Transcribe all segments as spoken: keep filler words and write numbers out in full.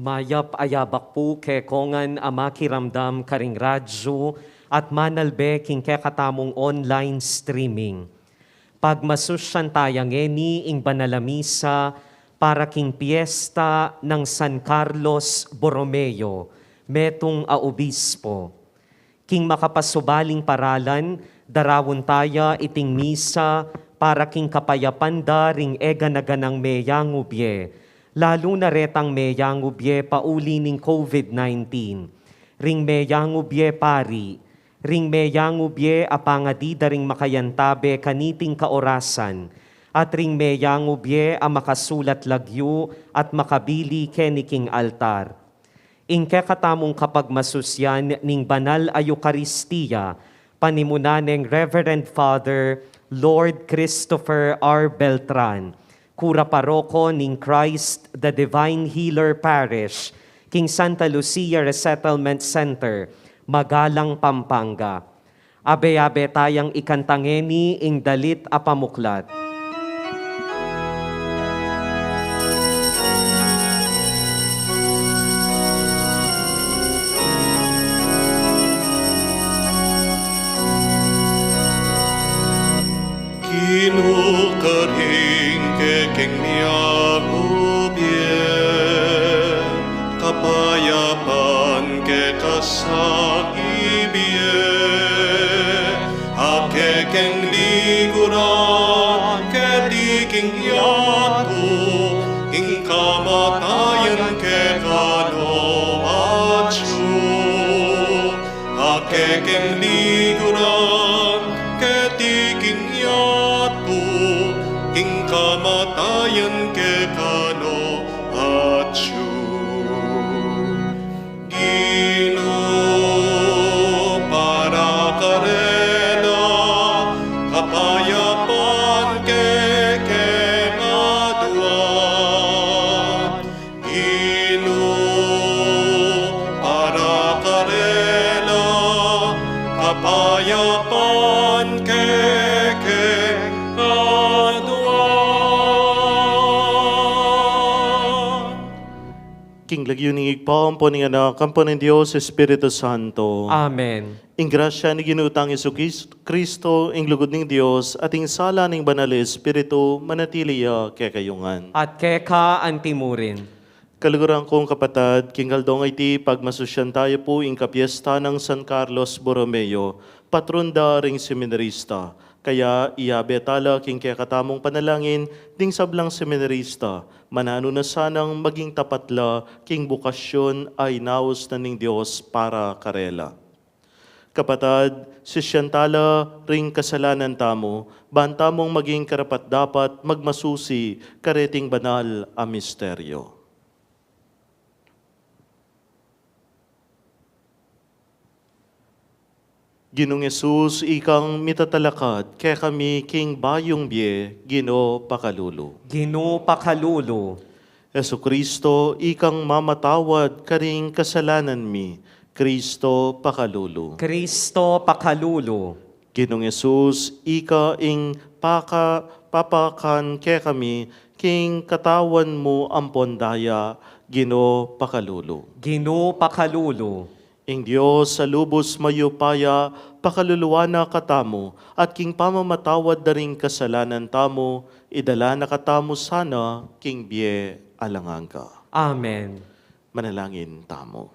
Mayap a yabak pu kekongan a makiramdam karing radyu at manalbe king kekatamung online streaming. Pagmasusyan taya ngeni ing banal a misa para king piesta nang San Carlos Borromeo, metung a obispo. King makapasubaling paralan, darawun taya iting misa para king kapayapan da ring eganaganang meyangu bie, lalu na retang meyangu bie pauli ning COVID nineteen, ring meyangu bie pari, ring meyangu bie a pangadi da ring makayantabe kaniting kaorasan, at ring meyangu bie a makasulat lagyu at makabili keni king altar. Ing kekatamung kapagmasusyan ning banal a Eukaristia, panimunan neng Reverend Father Lord Christopher R. Beltran, kura paroko ning Christ the Divine Healer Parish, king Santa Lucia Resettlement Center, Magalang, Pampanga. Abe-abe tayang ikanta ngeni ing dalit a pamuklat. Ginu, karing kekeng meyangu bie, kapayapan keka sang ibie, a kekeng liguran keti king yatu, ing kamatayan keka no atyu. A kekeng liguran keti king yatu, ing kamatayan keka no atyu. Ginu, para karela, kapayapan kekeng adwan. Ginu, para karela, kapayapan kekeng adwan. King lagyu ning Ibpa, ampon ning Anak, ampon ning Dios Espiritu Santo. Amen. Ing grasya ning Ginu tang Jesucristo, ing lugud ning Dios, at ing sala ning Banal a Espiritu, manatili ya kekayu ngan. At keka antimurin. Kaluguran kung kapatad, king aldo ngeni pagmasusyan taya pu ing kapiesta nang San Carlos Borromeo, patron da ring seminarista. Kaya iabe tala king kekatamung panalangin ding sablang seminarista, mananu na sanang maging tapat la king bokasyun a inaus na ning Dios para karela. Kapatad, sisian tala ring kasalanan tamu, ban tamung maging karapat-dapat magmasusi kareting banal a misteryo. Ginung Jesus, ikang mitatalakad kekami king bayung bie, Ginu pakalulu. Ginu pakalulu. Jesucristo, ikang mamatawad karing kasalanan mi, Cristo pakalulu. Cristo pakalulu. Ginung Jesus, ika ing paka-, papakan kekami king katawan mu ampon daya, Ginu pakalulu. Ginu pakalulu. Ing Dios a lubus mayupaya, pakaluluan na katamu, at king pamamatawad da ring kasalanan tamu, idala na katamu sana king bie alang angga. Amen. Manalangin tamu.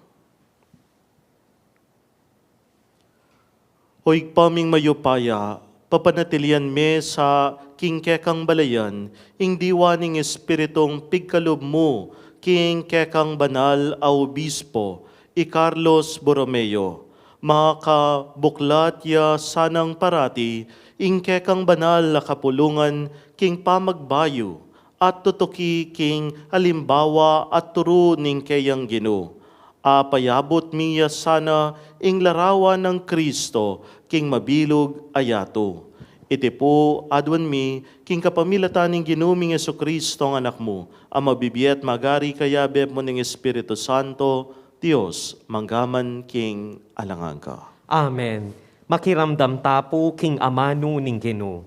O Ibpa ming mayupaya, papanatilian me sa king kekang balayan ing diwa ning Espiritung pigkalub mu king kekang banal a obispo, i Carlos Borromeo, makabuklat ya sanang parati ing kekang banal a kapulungan king pamagbayu at tutuki king alimbawa at turu ning keyang Ginu. Apayabut mi ya sana ing larawan nang Cristo king mabilug a yatu. Iti pu aduan mi king kapamilatan ning Ginu ming Jesucristo a Anak mu, a mabibie at magari kayabe mu ning Espiritu Santo, Dios, mangga man king alang angga. Amen. Makiramdam ta pu king amanu ning Ginu.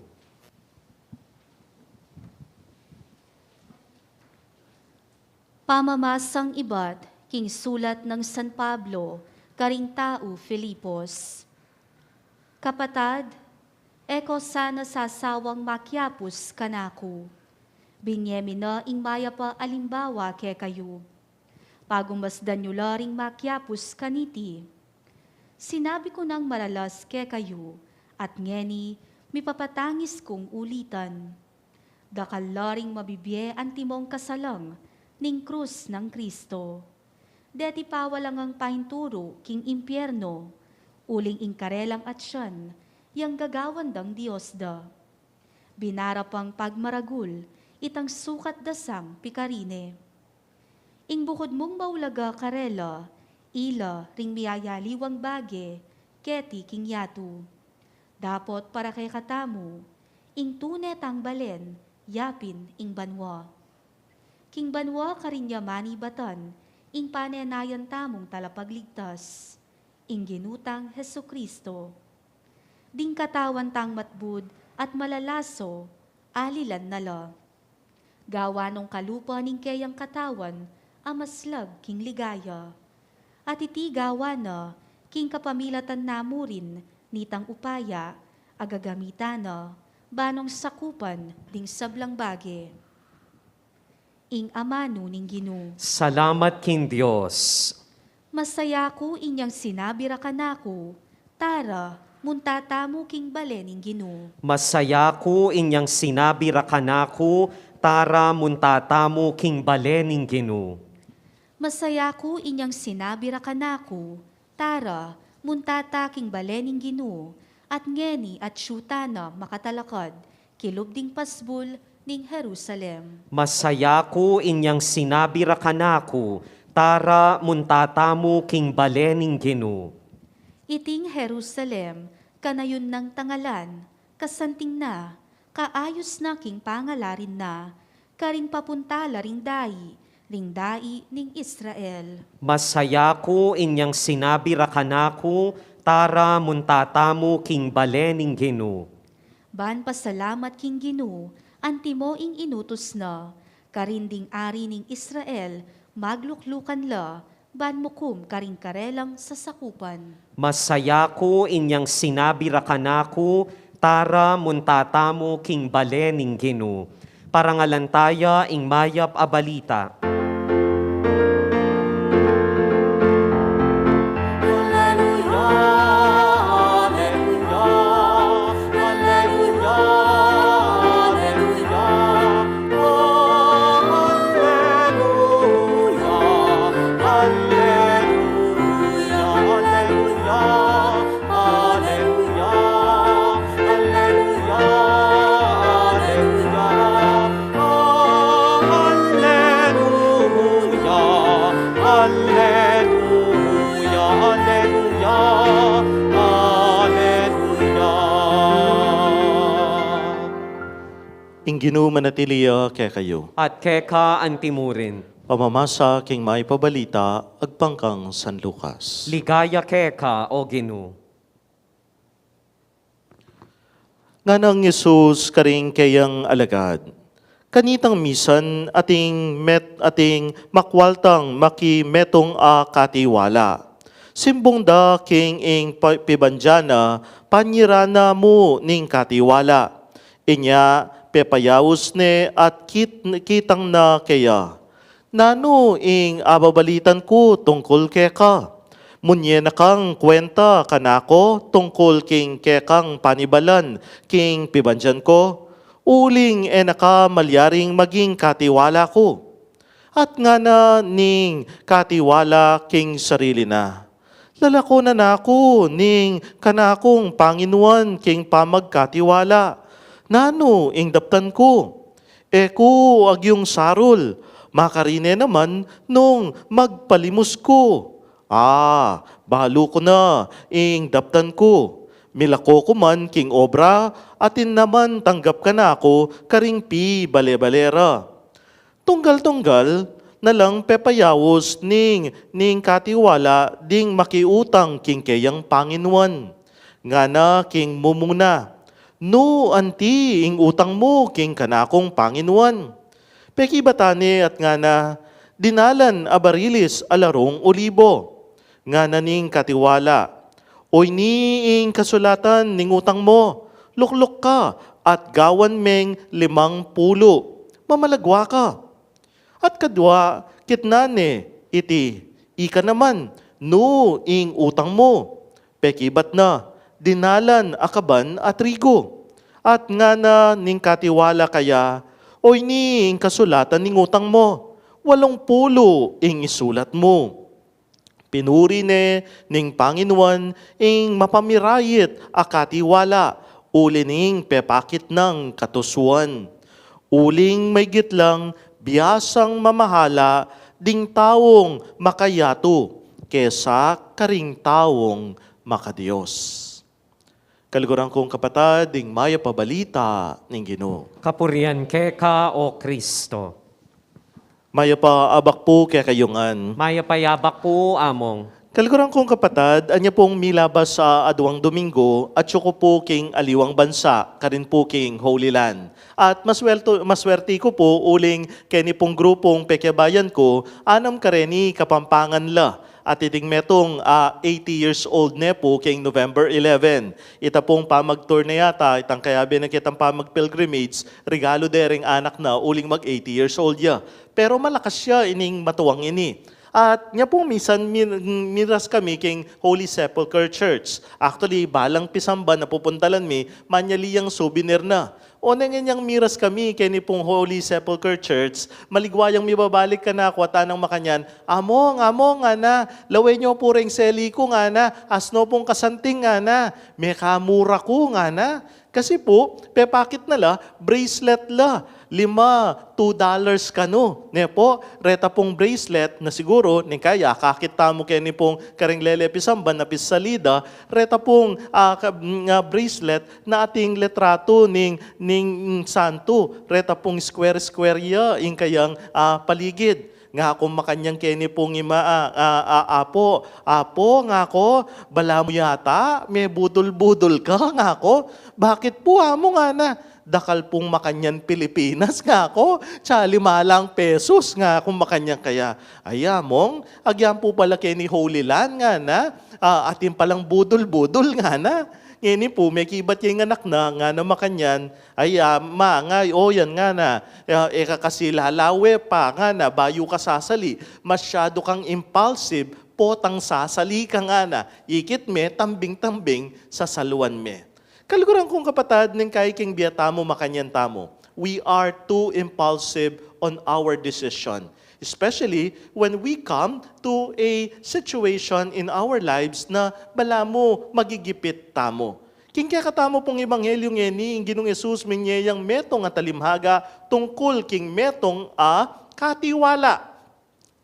Pamamasang ibat King sulat nang San Pablo karing tau Filipos. Kapatad, e ko sana sasawang makiapus kanaku. Binye mi na ing mayap a alimbawa kekayu. Pagumasdan yu la ring makiapus kaniti. Sinabi ku nang malalas kekayu, at ngeni mipapatangis kung ulitan. Dakal la ring mabibie antimong kasalang ning krus nang Kristo. Deti pawalangang painturu king impierno, uling ing karelang atyan yang gagawan dang dios da. Binara pang pagmaragul itang sukat da sang pikarine. Ing bukud mung maulaga karela, ila ring miyayaliwang bage keti king yatu. Dapot para kekatamu, ing tune tang balen yapin ing banua. King banua karin ya manibatan ing panenayan tamung Talapagligtas, ing Ginu tang Jesucristo. Ding katawan tang matbud at malalaso, alilan na la. Gawa nong kalupa ning keyang katawan a maslag king ligaya. At iti gawa na king kapamilatan na mu rin nitang upaya a gagamitan na ba nong sakupan ding sablang bage. Ing amanu ning Ginu. Salamat king Dios. Masaya ku inyang sinabi ra kanaku, "Tara, munta tamu king bale ning Ginu." Masaya ku inyang sinabi ra kanaku, "Tara, munta tamu king bale ning Ginu." Masaya ku inyang sinabi ra kanaku, "Tara, munta ta king bale ning Ginu." At ngeni atyu tana makatalakad kilub ding pasbul ning Jerusalem. Masaya ku inyang sinabi ra kanaku, "Tara, munta tamu king bale ning Ginu." Iting Jerusalem, kanayun nang tangalan, kasanting na, kaayus na king pangalarin na, karing papunta la ring dai, ring dai ning Israel. Masaya ku inyang sinabi ra kanaku, "Tara, munta tamu king bale ning Ginu." Ban pasalamat king Ginu, antimo ing inutus na, karin ding ari ning Israel, magluklukan la, ban mukum karing karelang sasakupan. Masaya ku inyang sinabi ra kanaku, "Tara, munta tamu king bale ning Ginu." Parangalan taya ing mayap a balita. Ing Ginu manatili ya kekayu. At keka antimurin. Pamamasa king mayap a balita agpang kang San Lucas. Ligaya keka, O Ginu. Ngana nang Jesus karing keyang alagad, "Kanitang misan ating met-, ating makwaltang makimetung a katiwala. Simbung da king ing pa-, pibandian na, panyiran na mu ning katiwala." Inya pepayaus ne at kit-, kitang na keya, "Nanu ing ababalitan ku tungkul keka? Munye na kang kwenta kanako tungkul king kekang panibalan king pibandian ku, uling e na ka malyaring maging katiwala ku." At ngana ning katiwala king sarili na, "Lalako na naku ning kanakung panginuan king pamagkatiwala. Nanu ing daptan ku? E ku agyung sarul, makarine naman nung magpalimus ku. A, balu ku na ing daptan ku. Milako ku man king obra, atin naman tanggap kanaku karing pibale-bale ra." Tunggal-tunggal na lang pepayaus ning, ning katiwala ding makiutang king keyang panginuan. Ngana king mumuna, "Nu anti ing utang mu king kanakung panginuan?" Pekibatan ne at ngana, Dinalan a barilis a larung olibo, ngana ning katiwala, "Oyni ing kasulatan ning utang mu, lukluk ka at gawan meng limang pulu, mamalagwa ka." At kadwa kitnan ne iti, "Ika naman, nu ing utang mu?" Pekibat na, "Dinalan a kaban a trigu." At ngana ning katiwala kaya, "Oyni ing kasulatan ning utang mu, walung pulu ing isulat mu." Pinuri ne ning Panginoon ing mapamirayit a katiwala, uli ning pepakit nang katusuan. Uling maygit lang, biasang mamahala ding taung makayatu kesa karing taung makaDios. Kaluguran kung kapatad, ing mayap a balita ning Ginu. Kapurian keka, O Kristo. Mayap a abak pu kekayu ngan. Mayap a abak pu, Among. Kaluguran kung kapatad, anya pung milabas a aduang Domingo, atyu ku pu king aliwang bansa, karin pu king Holy Land. At maswerto-, maswerti ku pu uling keni pung grupung pekiabayan ku, anam kareni Kapampangan la. At iting metung, ah, eighty years old ne pu king November eleven. Ita pung pamag-tour na yata, itang kayabe na ketang pamag-pilgrimage, regalo de ring anak na, uling mag eighty years old ya. Pero malakas ya ining matuang ini. At nya pung misan mir-, miras kami king Holy Sepulchre Church. Actually, balang pisamban a pupuntalan mi, manyali yang souvenir na. O neng inyang miras kami keni pung Holy Sepulchre Church, maligwa yang mibabalik kanaku at anang makanyan, "Among, Among," ngana, "lawen yu pu reng seli ku," ngana, "asno pung kasanting," ngana, "mekamura ku," ngana. Kasi pu, pepakit na la, bracelet la, lima, two dollars kanu, ne pu, reta pung bracelet na siguru, ning kaya, akakit tamu keni pung kareng lele pisamban a pisalida, reta pung, ah, ka-, nga bracelet, na ating litratu ning, ning santu, reta pung square-square ya ing kayang, ah, paligid. Ngaku makanyan keni pung ima, ah, ah, ah, "Apu, Apu," ngaku, "balamu yata mebudul-budul ka," ngaku. "Bakit pu, Among?" ngana. "Dakal pung makanyan Pilipinas," ngaku, "tsa lima lang pesos," ngaku makanyan kaya. "Ay, Among, agyan pu pala keni Holy Land," ngana, "ah, atin palang budul-budul," ngana. Ngeni pu, mekibat ya ing anak na, ngana makanyan, "Ay, ah, Ma, nga, o yan," ngana, "ah, e ka kasi lalawe pa," ngana, "bayu ka sasali, masyadu kang impulsive, potang sasali ka," ngana, "ikit me, tambing-tambing, sasaluan me." Kaluguran kung kapatad, neng kaiking bie tamu, makanyan tamu. We are too impulsive on our decision. Especially when we come to a situation in our lives na balamu magigipit tamu. King kekatamu pung ebanghelyu ngeni, ing Ginung Jesus minye yang metung a talinghaga tungkul king metung a katiwala.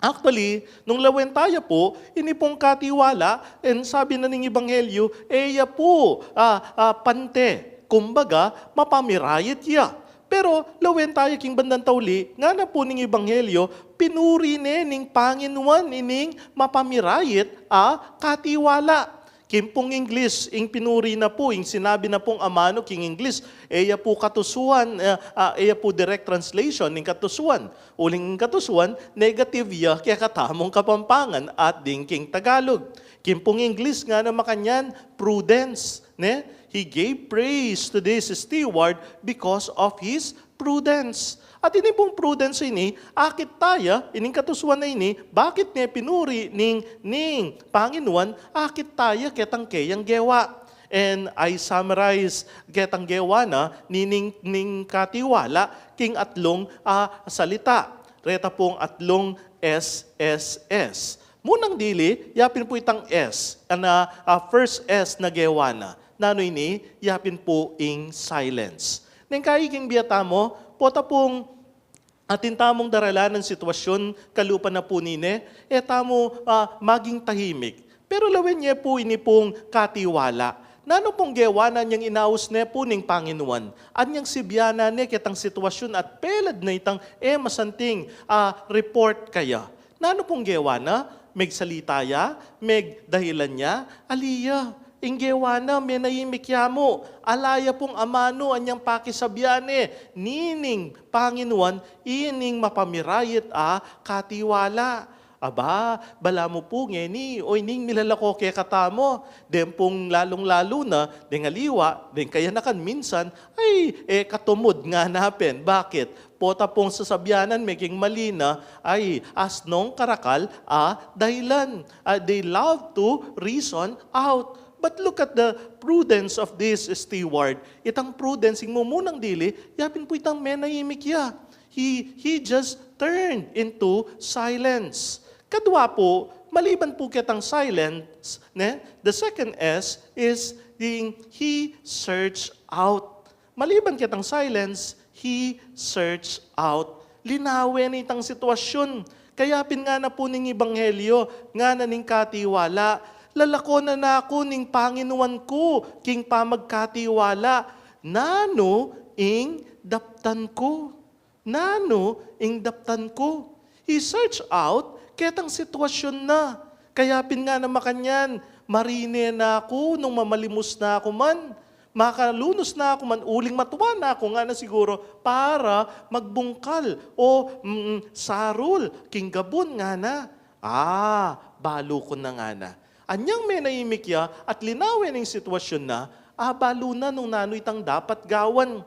Actually, nung lawen taya pu, ini pung katiwala, e sabi na ning ebanghelyu, e ya pu, ah, ah, pante. Kumbaga, mapamirayit ya. Pero lawen taya king bandang tauli, ngana pu ning ebanghelyu, pinuri ne ning Panginoon ining mapamirayit a katiwala. King pung Ingles, ing pinuri na pu, ing sinabi na pung amanu king Ingles, e ya pu katusuan, eh, ah, e ya pu direct translation ning katusuan. Uling ing katusuan, negative ya kekatamung Kapampangan at ding king Tagalog. King pung Ingles, ngana makanyan, prudence, ne? "He gave praise to this steward because of his prudence." At ini pung prudence ini, akit taya, ining katusuan a ini, bakit ne pinuri ning, ning Panginoon, akit taya ketang keyang gewa. And I summarize ketang gewa na, nining, ning katiwala, king atlung, ah, salita. Reta pung atlung S S S. Munang dili, yapin pu itang S, ana, ah, first S na gewa na. Nanu ini, yapin pu ing silence. Neng kaiking bie tamu, pota pung atin tamung daralanan sitwasyun, kalupa na pu nine, e tamu, ah, maging tahimik. Pero lawen ye pu ini pung katiwala. Nanu pung gewa na anyang inaus ne pu ning Panginoon? Anyang sibyanan ne ketang sitwasyun at pelad na itang e masanting, ah, report kaya? Nanu pung gewa na? Megsalita ya? Megdahilan ya? Ali ya. Ing gewa na, menahimik ya mu. Ala ya pung amanu anyang pakisabyan ne, nining Panginuan, ining mapamirayit a katiwala. Aba, balamu pu ngeni, o ining milalako kekatamu, deng pung lalung-lalu na, deng aliwa, deng kayanakan minsan, ay, e, katumud ngana pin. Bakit? Pota pung sasabyanan me king mali na, ay, asnong karakal a dahilan. Ah, they love to reason out. But look at the prudence of this steward. Itang prudence, ing mumunang dili, yapin pu itang menahimik ya. He, he just turned into silence. Kadwa pu, maliban pu ketang silence, ne? The second S is the he searched out. Maliban ketang silence, he searched out. Linawen ne itang sitwasyun. Kaya pin ngana pu ning ebanghelyo, ngana ning katiwala, lalakonan na ku ning Panginuan ku king pamagkatiwala. Nanu ing daptan ku? Nanu ing daptan ku? He searched out ketang sitwasyun na. Kaya pin ngana makanyan, marine na ku nung mamalimus na ku man. Makalunus na ku man, uling matua na ku ngana siguru para magbungkal o, mm, sarul king gabun ngana. Ah, balu ku na ngana. Anyang menahimik ya at linawen ing sitwasyun na, abalu na nung nanu itang dapat gawan.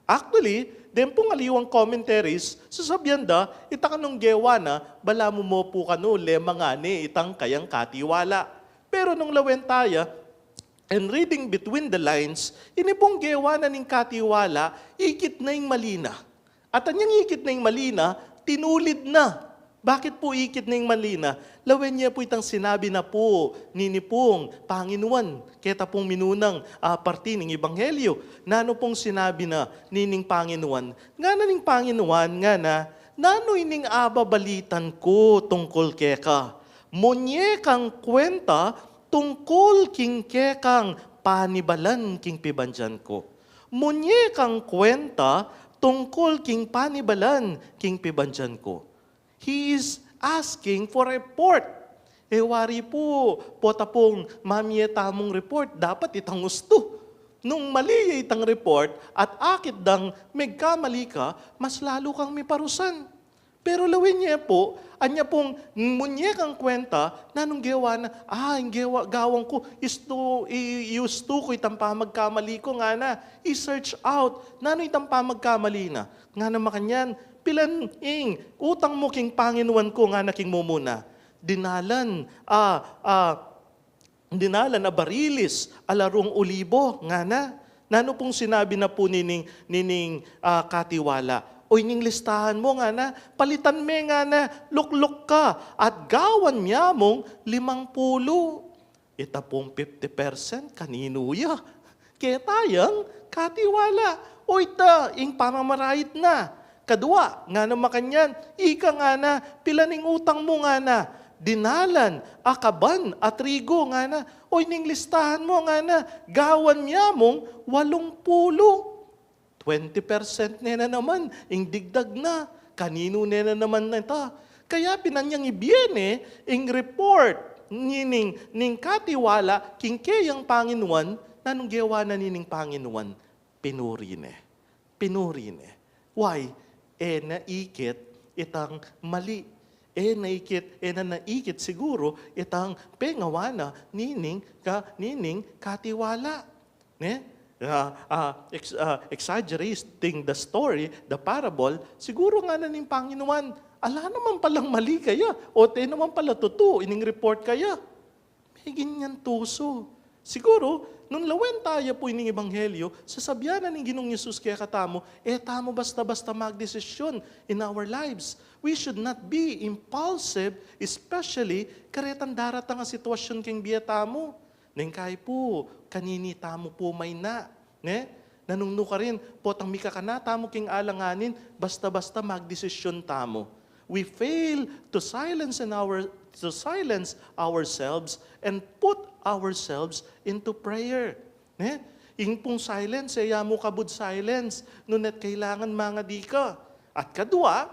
Actually, deng pung aliwang commentaries, sasabyan da, ita kanung gewa na, balamu mu pu kanu, lema ngana itang kayang katiwala. Pero nung lawen taya, and reading between the lines, ini pung gewa na ning katiwala, ikit na ing mali na. At anyang ikit na ing mali na, tinulid na. Bakit pu ikit na ing mali na? Lawen ye pu itang sinabi na pu nini pung Panginuan keta pung minunang, ah, parti ning ebanghelyo. Nanu pung sinabi na nining Panginuan? Ngana ning Panginuan, ngana, nanu ining ababalitan ku tungkul keka? Munye kang kwenta tungkul king kekang panibalan king pibandian ku. Munye kang kwenta tungkul king panibalan king pibandian ku. He is asking for a report. E wari pu, pota pung mamie tamung report, dapat itang ustu. Nung mali ya itang report at akit dang megkamali ka, mas lalu kang miparusan. Pero lawen ye pu, anya pung munye kang kwenta, nanung gewa na, ah, ing gewa, gawan ku, istu, i, iustu ku itang pamagkamali ku ngana, i-search out, nanu itang pamagkamali na. Ngana makanyan, pilan ing utang mu king Panginuan ku ngana king mumuna. Dinalan, ah, ah, dinalan a barilis a larung olibo, ngana. Nanu pung sinabi na pu nining, nining, ah, katiwala? O ining listahan mu, ngana, palitan me, ngana, lukluk ka, at gawan mya mung limang pulu. Ita pung fifty percent, kaninu ya? Keta yang katiwala. O ita, ing pamamarait na. Kadua, ngana makanyan, ika ngana, pilan ing utang mu ngana, dinalan a kaban a trigo ngana, o ining listahan mu ngana, gawan mya mung walung pulu. Twenty percent ne na naman, ing digdag na, kaninu ne na naman ita? Kaya pin anyang ibie ne, ing report, nining, ning katiwala, king keyang Panginuan, nanung gewa na nining Panginuan? Pinuri ne. Pinuri ne. Why? E na ikit itang mali. E na ikit, e na naikit siguru itang pengawa na nining ka, nining katiwala. Ne? Ah, ah, ex-, ah, exaggerating the story, the parable, siguru ngana ning Panginuan, ala naman palang mali kaya, o te naman pala tutu ining report kaya. May ganyan tusu. Siguru, nung lawen taya pu ining ebanghelyo, sasabyan na ning Ginung Jesus kekatamu, e tamu basta-basta magdesisyon in our lives. We should not be impulsive, especially karetang daratang a sitwasyun king bie tamu. Neng kai pu, kanini tamu pu mayna, ne? Nanung nukarin, potang mikakana tamu king alanganin, basta-basta magdesisyon tamu. We fail to silence in our, to silence ourselves and put ourselves into prayer. Ne? Ing pung silence, e ya mu kabud silence, nune kailangan mangadi ka. At kadua,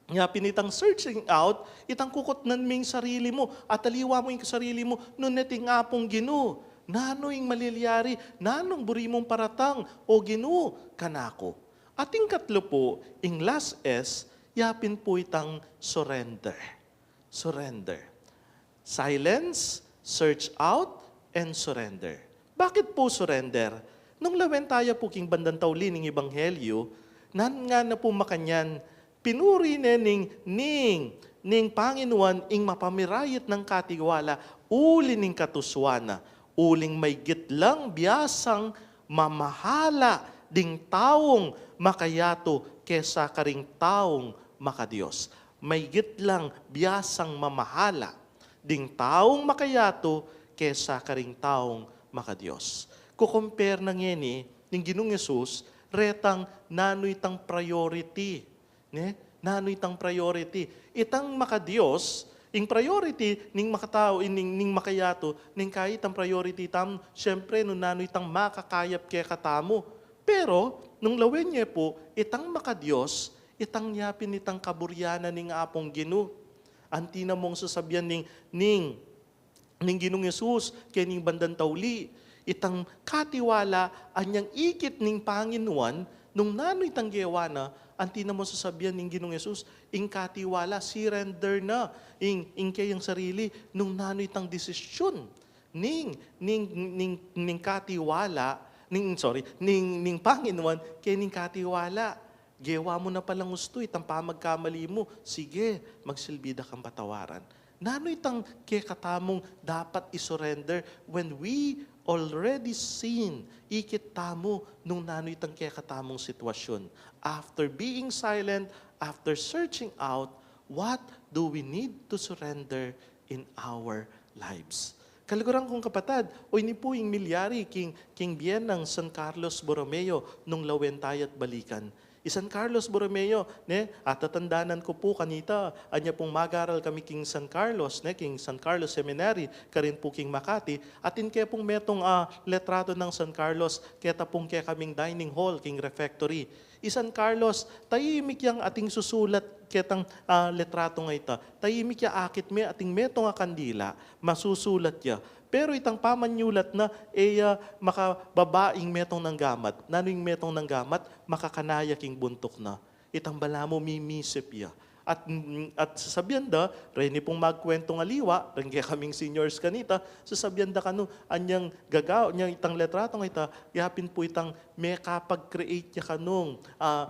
nya pin itang searching out, itang kukutnan mu ing sarili mu, at aliwa mu ing sarili mu, nune ing Apung Ginu. Nanu ing malilyari, nanung buri mung paratang, O Ginu, kanaku? At ing katlu pu, ing last S, yapin pu itang surrender. Surrender. Silence, search out, and surrender. Bakit pu surrender? Nung lawen taya pu king bandang tauli ning Ebanghelyo, nan ngana pu makanyan, pinuri ne ning, ning, ning Panginuan ing mapamirait nang katiwala, uli ning katusuan na, uling maygit lang biasang mamahala ding taung makayatu kesa karing taung makadios. Maygit lang biasang mamahala ding taung makayatu kesa karing taung makadios. Kukumpare na ngeni ning Ginung Jesus retang nanu itang priority, ne? Nanu itang priority? Itang makadios, ing priority ning makatau, ning, ning makayatu, ning kai itang priority tam, siyempre, nung nanu itang makakayap kekatamu. Pero, nung lawen ye pu, itang makadios, itang yapin itang kaburian na ning Apung Ginu. Anti na mung sasabian ning, ning, ning Ginung Jesus, kening bandang tauli, itang katiwala, anyang ikit ning Panginuan, nung nanu itang gewa na, anti na mung sasabian ning Ginung Jesus, ing katiwala, surrender na, ing, ing keyang sarili, nung nanu itang desisyon, ning, ning, ning, ning katiwala, ning, sorry, ning, ning Panginuan, kening katiwala. Gewa mu na palang ustu itang pamagkamali mu, sige, magsilbi da kang patawaran. Nanu itang kekatamung dapat i-surrender when we already seen, ikit tamu nung nanu itang kekatamung sitwasyon? After being silent, after searching out, what do we need to surrender in our lives? Kaluguran kung kapatad, o ini pu ing milyari king, king bie nang San Carlos Borromeo nung lawen taya at balikan. I San Carlos Borromeo, ne, atatandanan ku pu kanita, anya pung mag-aral kami king San Carlos, ne, king San Carlos Seminary, karin pu king Makati, atin ke pung metung a letratu nang San Carlos, keta pung kekaming dining hall, king refectory. I San Carlos, taimik yang ating susulat ketang, ah, letratu nga ita. Taimik ya akit me ating metung a kandila, masusulat ya. Pero itang pamanyulat na, e ya makababa ing metung nang gamat. Nanu ing metung nang gamat? Makakanaya king buntuk na. Itang balamu mimisip ya. At, mm, at sasabian da, reni pung magkwentung aliwa, reng kekaming seniors kanita, sasabian da kanu, anyang gagawa, anyang itang letratu nga ita, yapin pu itang mekapag-create ya kanung, ah,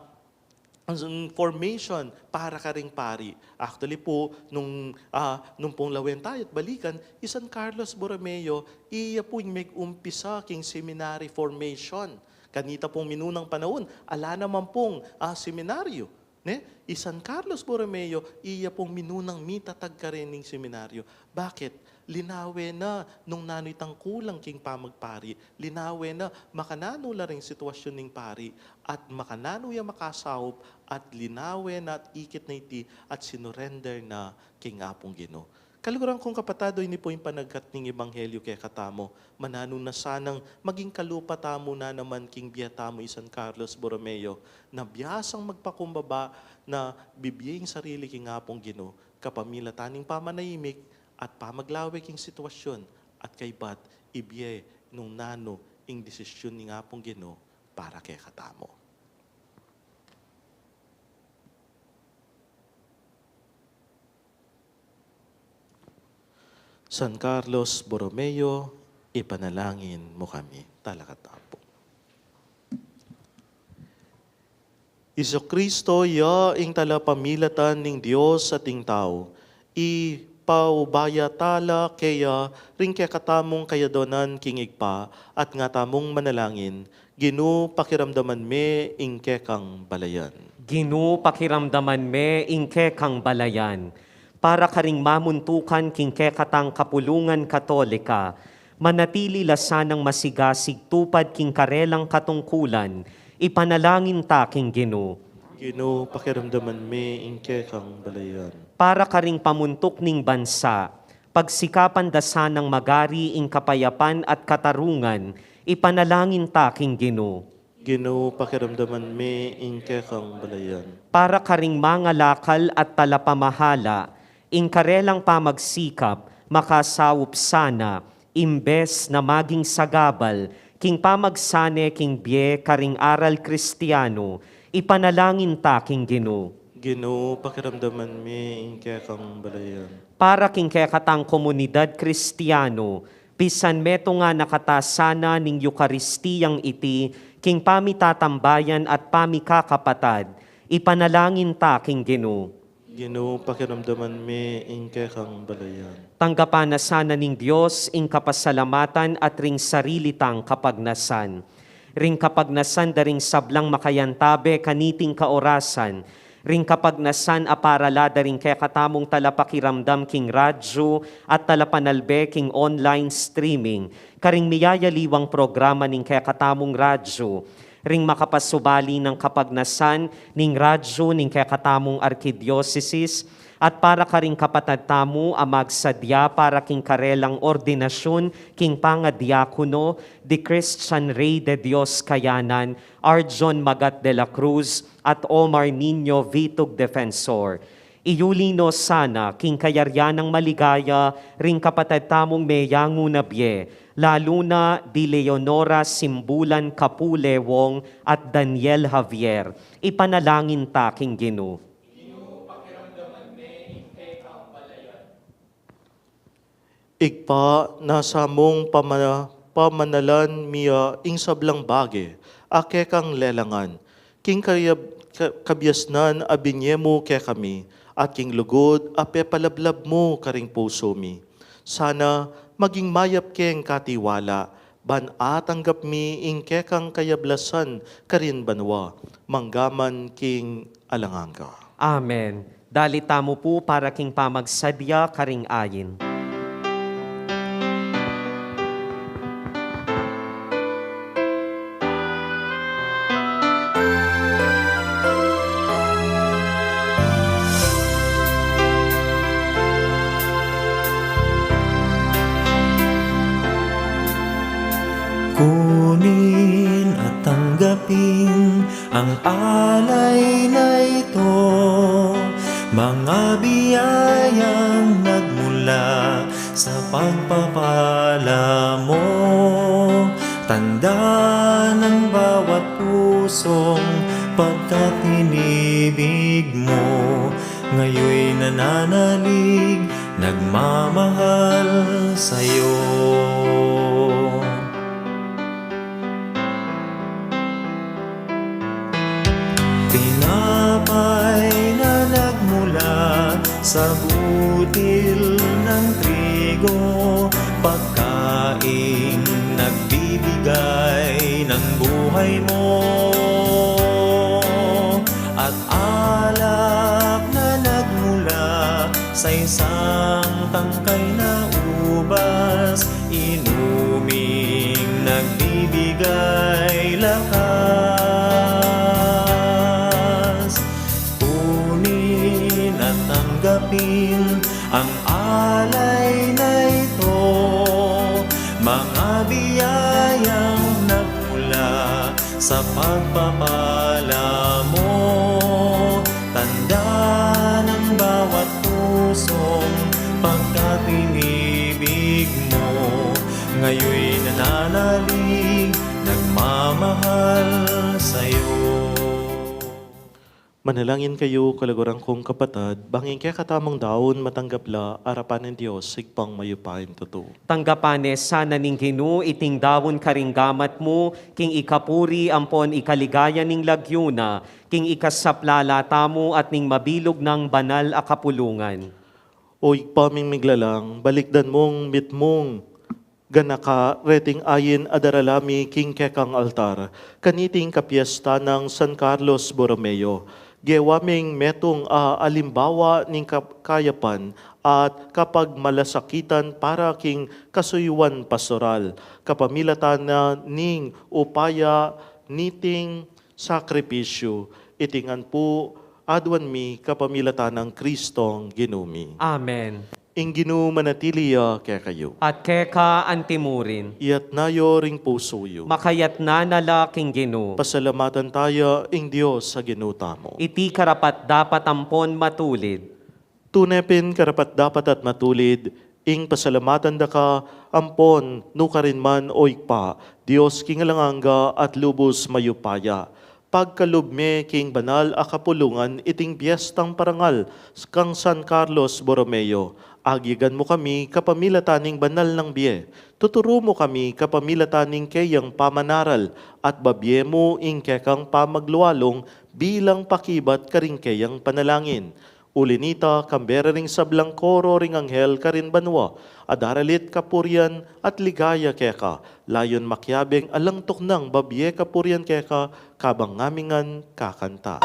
formation para karing pari. Actually pu, nung, ah, nung pung lawen taya at balikan, i San Carlos Borromeo, iya pu ing megumpisa king seminary formation. Kanita pung minunang panaun, ala naman pung, ah, seminaryo, ne? I San Carlos Borromeo, iya pung minunang mitatag karening seminaryo. Bakit? Linawe na nung nanu itang kulang king pamagpari. Linawe na makananu la ring sitwasyon ning pari at makananu ya makasaup, at linawe na at ikit na iti at sinurrender na king Apung Ginu. Kaluguran kung kapatad, o ini pu ing panagkat ning Ebanghelyo kekatamu. Mananu na sanang maging kalupa tamu na naman king bie tamu i San Carlos Borromeo, na biasang magpakumbaba, na bibie ing sarili king Apung Ginu, kapamilatan ning pamanahimik at pamaglawe king sitwasyon, at kaybat ibie nung nanu ing desisyon ning Apung Ginu para kekatamu. San Carlos Borromeo, ipanalangin mu kami. Talakad tamu pu. Jesucristo, iya ing talapamilatan ning Dios at ning tau. Ipaubaya tala keya ring kekatamung kayadwanan king Ibpa, at nga tamung manalangin, Ginu, pakiramdaman me ing kekang balayan. Ginu, pakiramdaman me ing kekang balayan. Para karing mamuntukan king kekatang kapulungan Katolika, manatili la sanang masigasig tupad king karelang katungkulan, ipanalangin ta king Ginu. Ginu, pakiramdaman me ing kekang balayan. Para karing pamuntuk ning bansa, pagsikapan da sanang magari ing kapayapan at katarungan, ipanalangin ta king Ginu. Ginu, pakiramdaman me ing kekang balayan. Para karing mangalakal at talapamahala, ing karelang pamagsikap, makasaup sana, imbes na maging sagabal king pamagsane king bie karing aral Kristiano, ipanalangin ta king Ginu. Ginu, pakiramdaman mi ing kekang balayan. Para king kekatang komunidad Kristiano, pisan metung a nakatasanan ning Eukaristiyang iti king pamitatambayan at pamikakapatad, ipanalangin ta king Ginu. Ginu, pakiramdaman mi ing kekang balayan. Tanggapan na sana ning Dios ing kapasalamatan at ring sarili tang kapagnasan. Ring kapagnasan da ring sablang makayantabe kaniting kaorasan, ring kapagnasan a parala da ring kekatamung talapakiramdam king radyu at talapanalbe king online streaming, karing miyayaliwang programa ning kekatamung radyu, ring makapasubali nang kapagnasan ning radyu ning kekatamung arkidiosesis, at para karing kapatad tamu a magsadya para king karelang ordinasyun king pangadiakono, di Christian Rey de Dios Kayanan, Arjon Magat de la Cruz, at Omar Niño Vitug Defensor. Iyuli no sana king kayarian nang maligaya ring kapatad tamung meyangu na bie, lalu na di Leonora Simbulan Kapule Wong at Daniel Javier. Ipanalangin ta king Ginu. Ibpa, nasa mung pamana-, pamanalan mi ya ing sablang bage a kekang lelangan, king kayab-, ka-, kabiasnan a binie mu kekami, at king lugud a pepalablab mu karing pusu mi. Sana maging mayap keng katiwala, ban atanggap mi ing kekang kayablasan karin banua, manggaman king alang angga. Amen. Dalit tamu pu para king pamagsadya karing ayin. Kunin at tanggapin ang alay na ito, mga biyayang nagmula sa pagpapala mo. Tanda ng bawat pusong pagkatinibig mo, ngayoy nananalig, nagmamahal sa'yo. Tinapay na nagmula sa butil ng trigo, pagkaing nagbibigay ng buhay mo, at alak na nagmula sa isang tangkay na ubas, inuming nagbibigay lakas. Kunin at tanggapin ang alay na ito, mga biyayang nagmula sa pagpapala mo. Tanda ng bawat pusong pagkatinibig mo, ngayoy nananalig, nagmamahal sa'yo. Manalangin kayu, kaluguran kung kapatad, bang ing kekatamung daun matanggap la arapan ning Dios, Ibpang mayupayang tutu. Tanggapan ne sana ning Ginu iting daun karing gamat mu, king ikapuri ampon ikaligaya ning lagyu na, king ikasaplala tamu at ning mabilug nang banal a kapulungan. O Ibpa ming miglalang, balikdan mung mitmung ganaka reting ayin a darala mi king kekang altar, kaniting kapiesta nang San Carlos Borromeo, gewa ming metung a alimbawa ning kap-, kayapan at kapagmalasakitan para king kasuyuan pastoral, kapamilatan na ning upaya niting sakripisyu. Iti ngan pu aduan mi kapamilatan nang Kristong Ginu mi. Amen. Ing Ginu manatili ya kekayu. At keka antimurin. Iyatas yu ring pusu yu. Makayatas na la king Ginu. Pasalamatan taya ing Dios a Ginu tamu. Iti karapat-dapat ampon matulid. Tune pin karapat-dapat at matulid, Ing pasalamatan da ka ampon nukarin man, O Ibpa, Dios king alang angga at lubus mayupaya. Pagkalub me king banal a kapulungan iting piestang parangal kang San Carlos Borromeo. Agyagan mu kami kapamilatan ning banal nang bie. Tuturu mu kami kapamilatan ning keyang pamanaral at babie mu ing kekang pamaglualung bilang pakibat karing keyang panalangin. Uli nita, kambe ra ring sablang koro ring anghel karin banua, a daralit kapurian at ligaya keka, layun makiabeng alang tuknang babie kapurian keka, kabang ngamingan kakanta.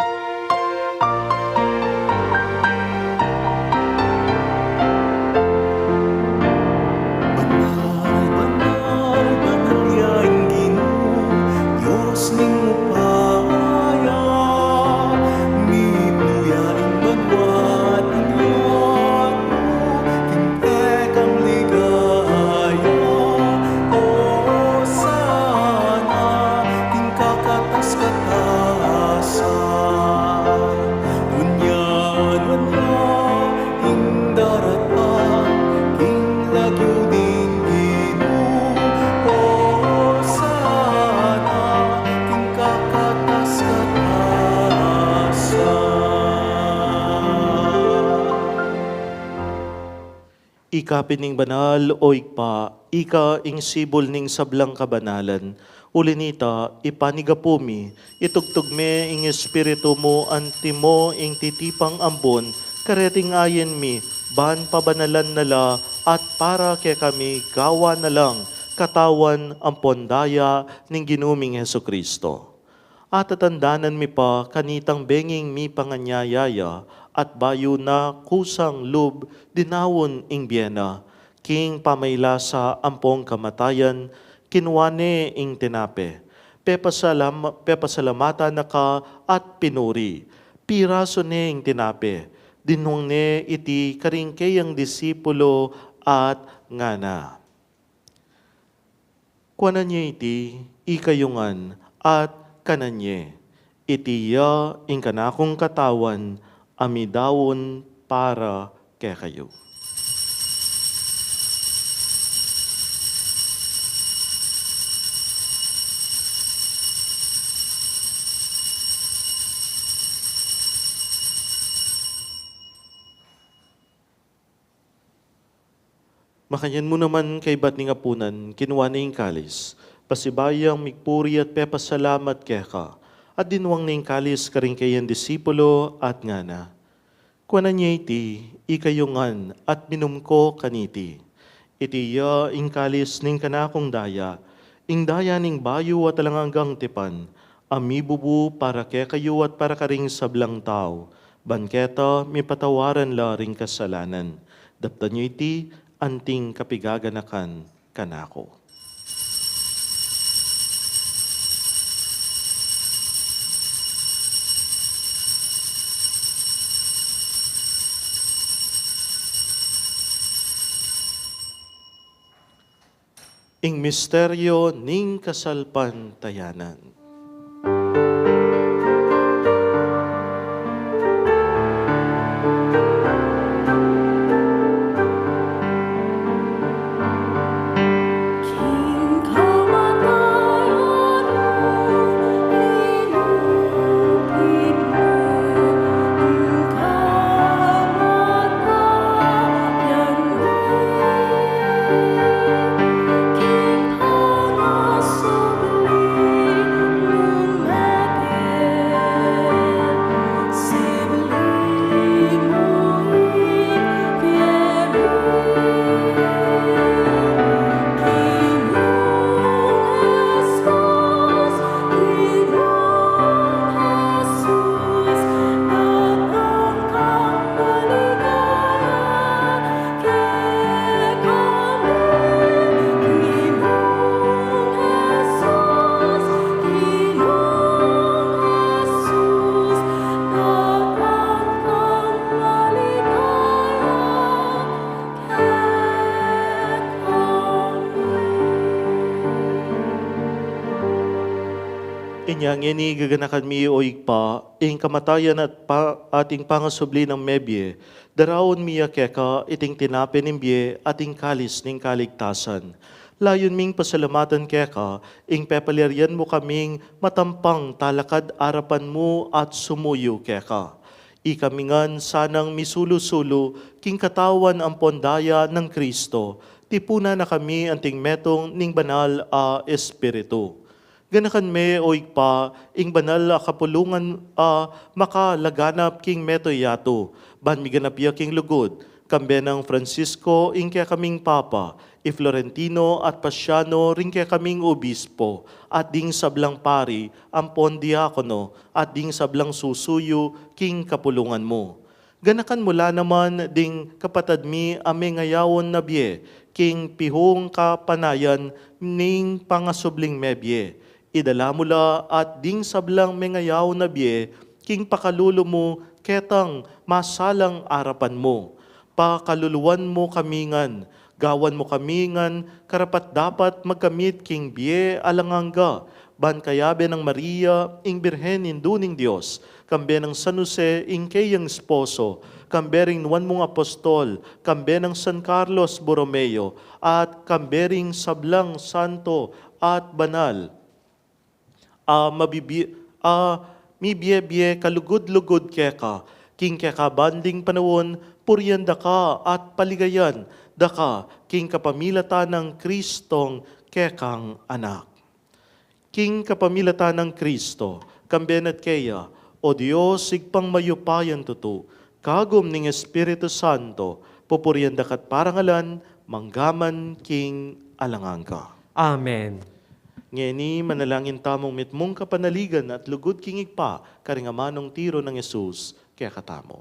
Banal, banal, banal ya ing Ginu, Dios ning upaya. Mibie ya ing banua't ing yatu king kekang ligaya. Hosana king kakatas-katasan. Ngunyan, ngunyan ing daratang king lagyu ning Ginu. Hosana king kakatas-katasan. Ika pin ing banal, O Ibpa, ika ing sibul ning sablang kabanalan. Uli nita, ipanigapu mi, itugtug me ing Espiritu mu antimo ing titipang ambun kareting ain mi, ban pabanalan na la at para kekami gawan na lang katawan ampon daya ning Ginu ming Jesucristo. Atatandanan mi pa kanitang benging mipanganyaya ya, at bayu na kusang lub dinaun ing bie na, king pamailasa ampong kamatayan, kinua ne ing tinape. Pepasalam-, pepasalamatan na ka at pinuri. Pirasu ne ing tinape. Dinwang ne iti karing keyang disipulo at ngana: Kuanan ye iti, ikayu ngan, at kanan ye. Iti ya ing kanakung katawan a midaun para kekayu. Makanyan mu naman kaibat ning apunan, kinua ne ing kalis, pasibayu yang migpuri at pepasalamat keka, at dinwang ne ing kalis karing keyang disipulo at ngana: Kuanan ye iti, ikayu ngan, at minum ko kaniti. Iti ya ing kalis ning kanakung daya, ing daya ning bayu at alang anggang tipan, a mibubu para kekayu at para karing sablang tau, ban keta mipatawaran la ring kasalanan. Daptan yu iti anting kapigaganakan kanaku. Ing misteryo ning kasalpantayanan. Ngeni gaganakan mi, O Ibpa, ing kamatayan at pa-, at ing pangasubli nang mebie, daraun mi ya keka iting tinape ning bie at ing kalis ning kaligtasan. Layun ming pasalamatan keka ing pepalyarian mu kaming matampang talakad arapan mu at sumuyu keka. Ikami ngan sanang misulu-sulu king katawan ampon daya nang Kristo, tipunan na kami anting metung ning Banal a Espiritu. Ganakan me, O Ibpa, ing banal a kapulungan a makalaganap king mabilug a yatu, ban miganap ya king lugud, kambe nang Francisco ing kekaming Papa, i Florentino at Pasiano ring kekaming obispo, at ding sablang pari ampon diakono, at ding sablang susuyu king kapulungan mu. Ganakan mu la naman ding kapatad mi a mengayaun na bie king pihung kapanayan ning pangasubling mebie. Idala mu la at ding sablang mengayaun na bie king pakalulu mu ketang masalang arapan mu. Pakaluluan mu kami ngan, gawan mu kami ngan karapat-dapat magkamit king bie alang angga, ban kayabe nang Maria, ing Birhen Indu ning Dios, kambe nang San Jose, ing keyang esposo, kambe ring nuan mung apostol, kambe nang San Carlos Borromeo, at kambe ring sablang santo at banal a mabibi-, a mibie-bie kalugud-lugud keka, king kekabang panaun, purian da ka at paligayan da ka, king kapamilatan nang Kristong kekang Anak. King kapamilatan nang Kristo, kambe na at keya, O Dios, Ibpang mayupayang tutu, kagum ning Espiritu Santo, pupurian da ka at parangalan, manggaman king alang angga. Amen. Ngeni, manalangin tamung mitmung kapanaligan at lugud king Ibpa, karing amanung tiru nang Jesus, kekatamu.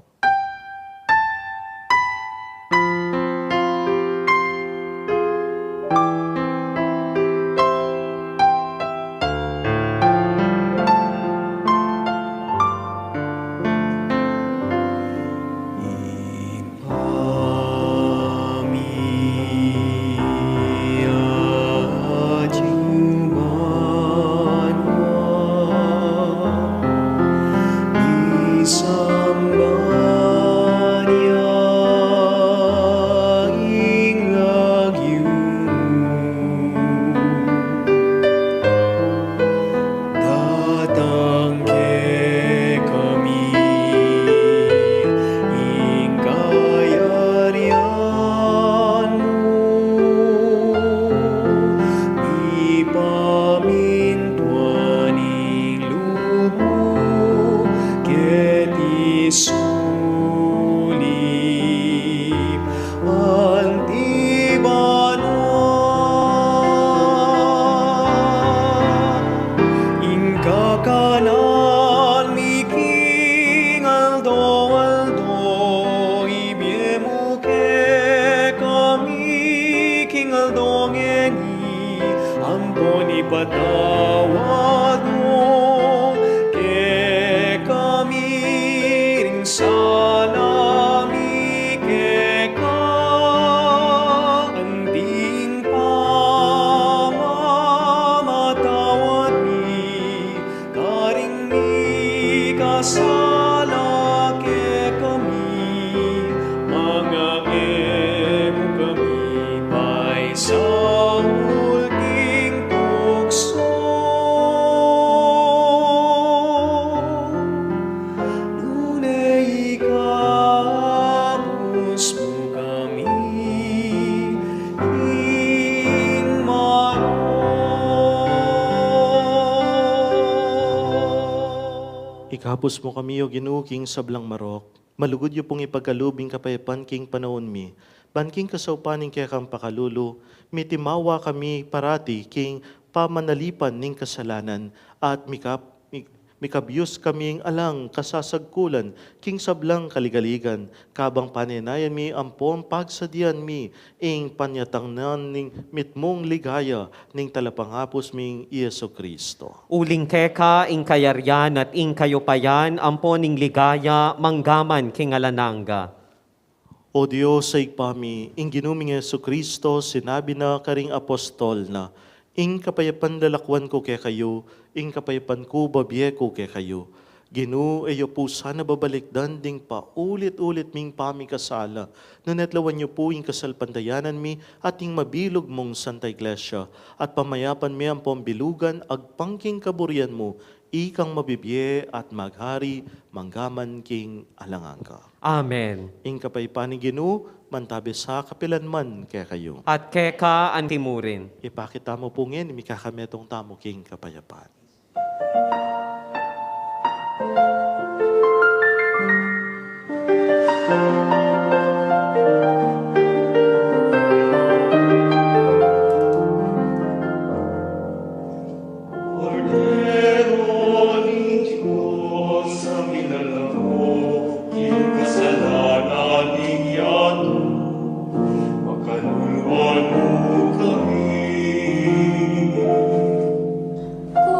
Datang kekami ing kayarian mu, mipamintuan ing lub mu keti sulip anti banua. Ing kakanan mi king aldo-aldo, ibie mu kekami king aldo ngeni, ampon ipatawad mu kekami ring sala mi keka, anting pamamatawad mi karing mikasala kekami, manga e mu kami paisaul king tuksu, nune ikabus mu kami king marok. Ikabus mu kami, O Ginu, king sablang marok. Malugud yu pung ipagkalub ing kapayapan king panaun mi. Ban king kasaupan ning kekang pakalulu, mitimawa kami parati king pamanalipan ning kasalanan at mikap-, mi-, mikabyus kaming alang kasasagkulan king sablang kaligaligan, kabang panenayan mi ampon pagsadian mi ing panyatang na ning mitmung ligaya ning Talapangabus ming Jesucristo. Uling keka ing kayarian at ing kayupayan ampon ing ligaya manggaman king alang angga. O Dios a Ibpa mi, ing Ginu ming Jesucristo sinabi na karing apostol na, Ing kapayapan lalakwan ku kekayu, ing kapayapan ku bibie ku kekayu. Ginu, e yu pu sana babalikdan ding paulit-ulit ming pamikasala, nune lawan yu pu ing kasalpantayanan mi at ing mabilug mung Santa Iglesia, at pamayapan mi ampong bilugan agpang king kaburian mu, ikang mabibie at maghari mangga man king alang angga. Amen. Ing kapayapan ning Ginu mantabi sa kapilan man kekayu. At keka anti mu rin. Ipakit tamu pu ngeni, mikakametung tamu king kapayapan. Kordero ning Dios, a milalako king kasalanan ning yatu, pakaluluan mu kami.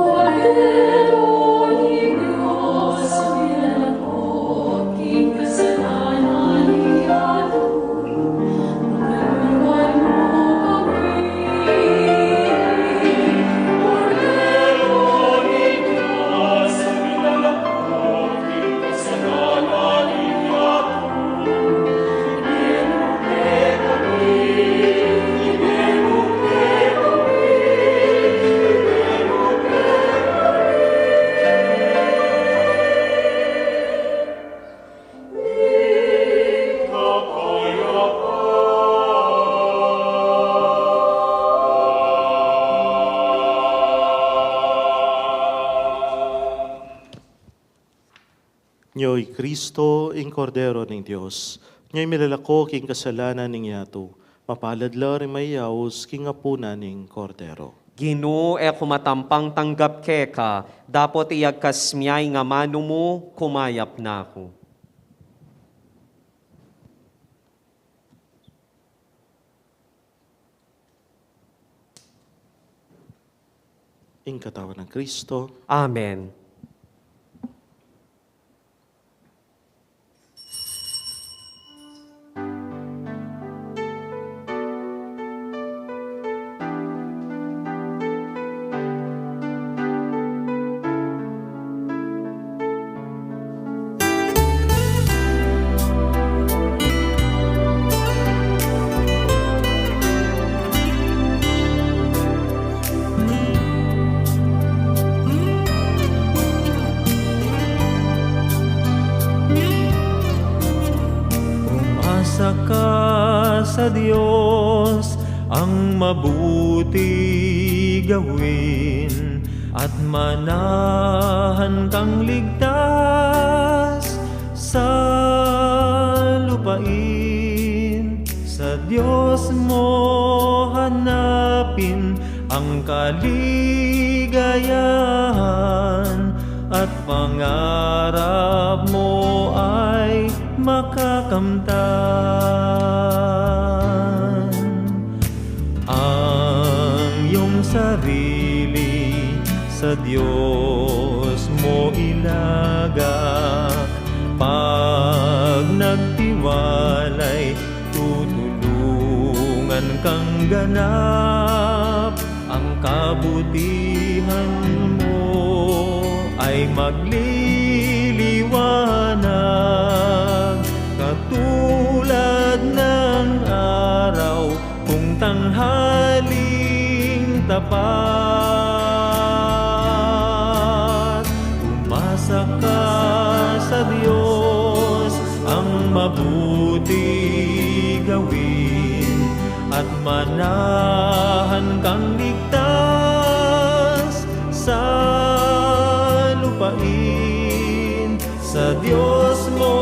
Kordero ning Dios, a milalako king kasalanan ning yatu, Nyo i Kristo, ing Kordero ning Dios. Nyo i milalako king kasalanan ning yatu. Mapalad la ring mayayaus king apunan ning Kordero. Ginu, e ku matampang tanggap keka, dapot iyagkas mu ya ing amanu mu, kumayap na ku. Ing katawan nang Kristo. Amen. Umasa ka sa Dios, ang mabuti gawin, at manahan kang ligtas sa lupain. Sa Dios mo hanapin ang kaligayahan, at pangarap mo ay makakamtan. Ang iyong sarili sa Dios mo ilagak, pag nagtiwalay, tutulungan kang ganap. Ang kabutihan mo ay magliliwanag, katulad ng araw kung tanghaling tapat. Umasa ka sa Dios, ang mabuti gawin, at manahan kang ligtas sa lupain. Sa Dios mo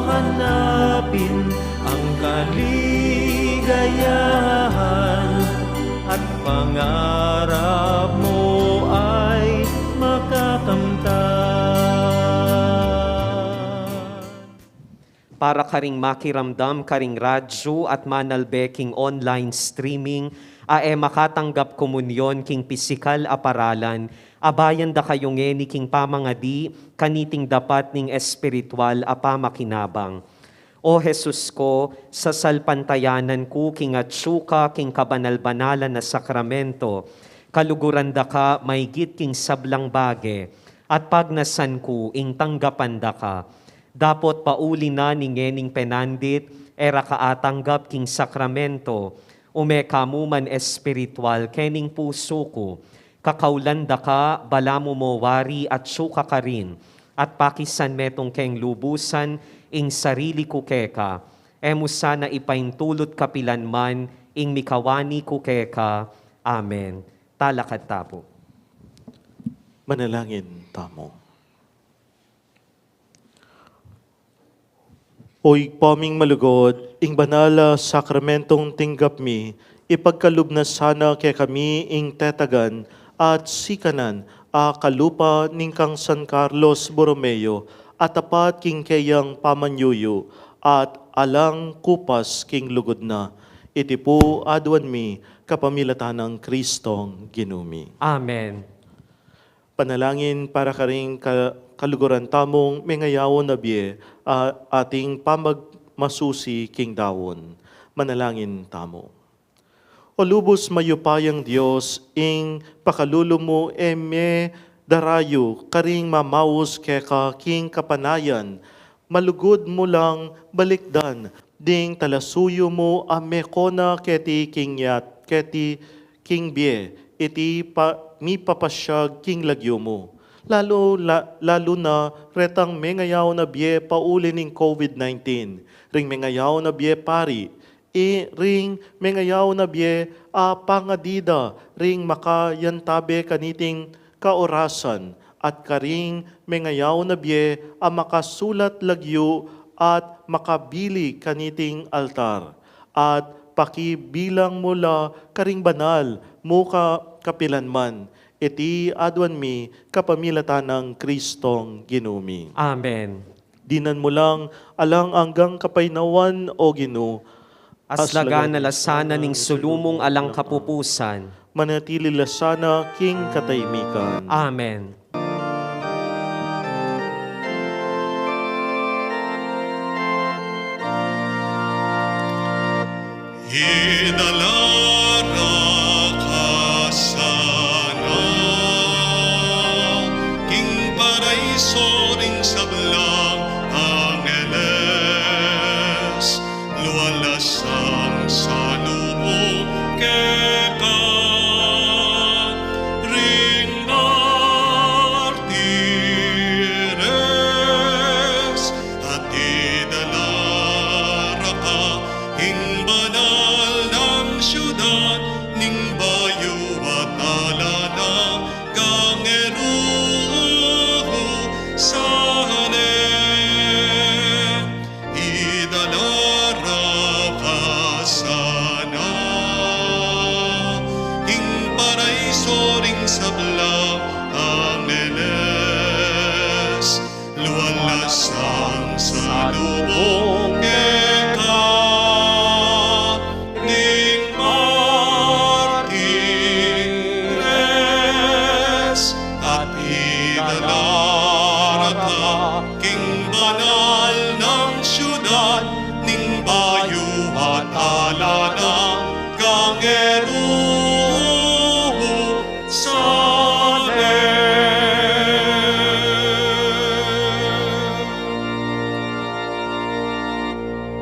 hanapin ang kaligayahan, at pangarap mo ay makakamtan. Para karing makiramdam karing radyu at manalbe king online streaming, a e makatanggap komunyon king pisikal a paralan, abayan da kayu ngeni king pamangadi kaniting dapat ning espiritual a pamakinabang. O Jesus ko, sasalpantayanan ku king atsu ka king kabanal-banalan a sakramento, Kaluguran da ka maigit king sablang bage, at pagnasan ku ing tanggapan da ka. Dapot pauli na ning ngening penandit, e ra ka atanggap king sakramento, ume ka mu man espiritual kening pusu ku. Kakaulan da ka, balamu mo wari at suka karin, at pakisan metung keng lubusan ing sarili ku keka. E mu sana ipaintulut kapilan man ing mikawani ku keka. Amen. Talakad tamu. Manalangin tamu. O Ibpa ming malugud, ing banal a sakramentong tinggap mi, ipagkalub na sana kekami ing tetagan at sikanan a kalupa ning kang San Carlos Borromeo, a tapat king keyang pamanyuyu at alang kupas king lugud na. Iti pu aduan mi kapamilatan nang Kristong Ginu mi. Amen. Panalangin para karing ka-, kaluguran tamung mengayaun a bie, a, ating pamagmasusi king daun. Manalangin tamu. O lubus mayupayang Dios, ing pakalulu mu e me darayu karing mamaus keka king kapanayan, malugud mu lang balikdan ding talasuyu mu a mekona keti king yat-, keti king bie, iti pa-, mipapasiag king lagyu mu. Lalu, la-, lalu na retang mengayaun a bie pauli ning COVID nineteen, ring mengayaun a bie pari, i ring mengayaun a bie a pangadida ring makayantabe kaniting kaorasan, at karing mengayaun a bie a makasulat lagyu at makabili kaniting altar, at pakibilang mu la karing banal mu ka-, kapilanman. Iti aduan mi kapamilatan nang Kristong Ginu mi. Amen. Dinan mu lang alang anggang kapaynawan, O Ginu. Aslagan na la sana ning sulu mung alang kapupusan. Manatili la sana king kataymikan. Amen. Idala ra ka sana king paraiso ring sablang angeles, lualasang salubung keka ring martires, at idala ra ka king banal nang siudad ning bayu at ala na kang Jerusalem. Idala ra ka sana king paraiso ring sablang angeles, lualasang salubung keka ning martires, at idala ra ka king banal nang siudad ning bayu at ala na kang Jerusalem.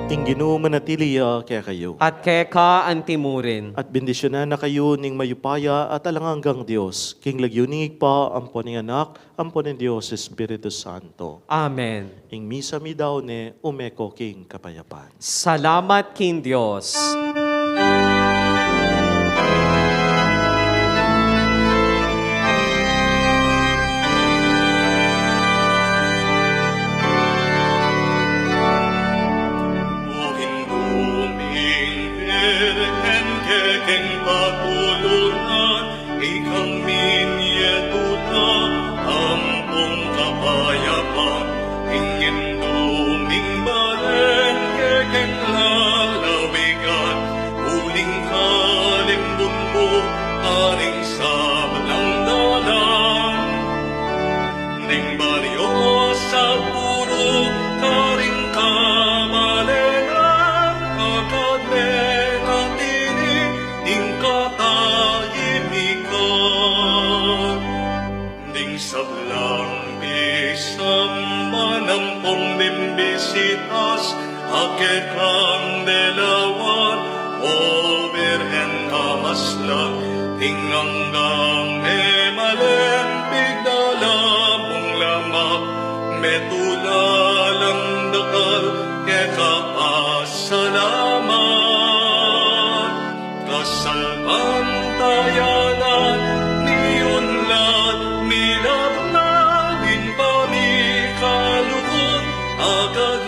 Ing Ginu manatili ya kekayu. At keka antimurin. At bendisyunan na kayu ning mayupaya at alang anggang Dios, king lagyu ning Ibpa, ampo ning Anak, ampo ning Dios Espiritu Santo. Amen. Ing misa mi daun ne, ume ko king kapayapan. Salamat king Dios. O Ginu ming Birhen, kekeng patulunan, ikang minyetuta ampong kapayapan, ing Indu ming balen kekeng lalawigan, uling Ampong dimbisitas a kekang delawan, O Birhen a maslag, ing anggang e malen pigdala mung lamak, metula lang dakal keka pasalamat. Kasalpantayanan mi unlad, milaknad ing pamikalugud, agad